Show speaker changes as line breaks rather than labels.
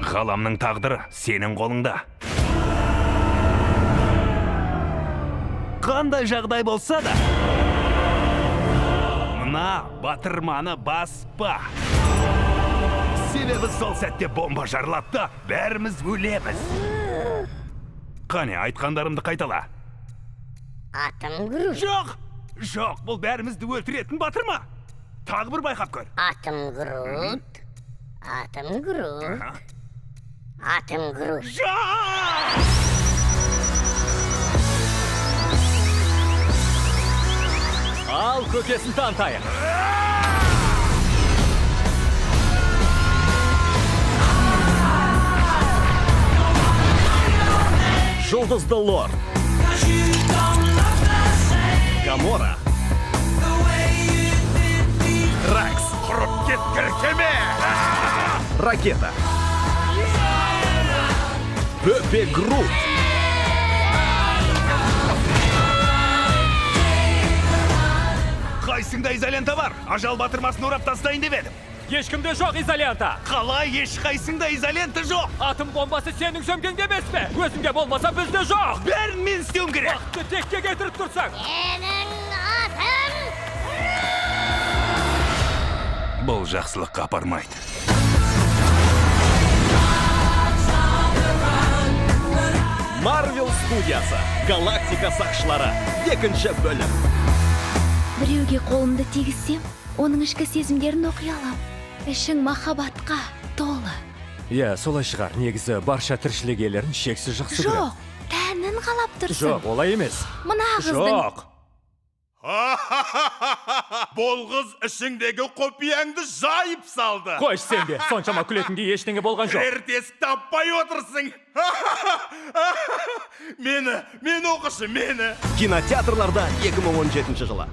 Ғаламның тағдыры сенің қолыңда. Қандай жағдай болса да, мына батырманы баспа. Себебі сол сәтте бомба жарылады да, бәріміз өлеміз. Қане, айтқандарымды қайтала.
Атым Грут.
Жоқ! Жоқ, бұл бәрімізді өлтіретін батырма. Тағы бір байқап көр.
Атым Грут. Атым Грут. Атым Грут.
Жоқ!
Ал көкесін танытайық.
Жұлдызды лорд. Гамора. Ракс.
Құрып кеткір кеме!
Ракета. Бөпе Грут.
Қайсыңда изолента бар? Ажал батырмасын орап тастайын деп едім.
Ешкімде жоқ изолента.
Қалай ешқайсыңда изолента жоқ?
Атом бомбасы сенің сөмкеңде емес пе? Өзіңде болмаса, бізде жоқ.
Бәрін мен істеуім керек.
Уақытты текке кетіріп тұрсаң.
Менің атым
Бұл жақсылыққа апармайды.
Марвел студиясы. Галактика сақшылары. Екінші бөлім.
Біреуге қолымды тигізсем, оның ішкі сезімдерін оқи алам. Ішің махаббатқа толы.
Иә, солай шығар. Негізі барша тіршілік иелерін шексіз жақсы көрем.
Жоқ, тәнін қалап тұрсың.
Жоқ, олай емес.
Мына қыздың
Жоқ.
Бұл қыз ішіңдегі құпияңды жайып салды.
Қойшы сен де. Соншама күлетіндей ештеңе болған жоқ.
Бірер тесік таппай отырсың. Мені, мені оқышы, мені.
Кинотеатрларда 2017 жылы.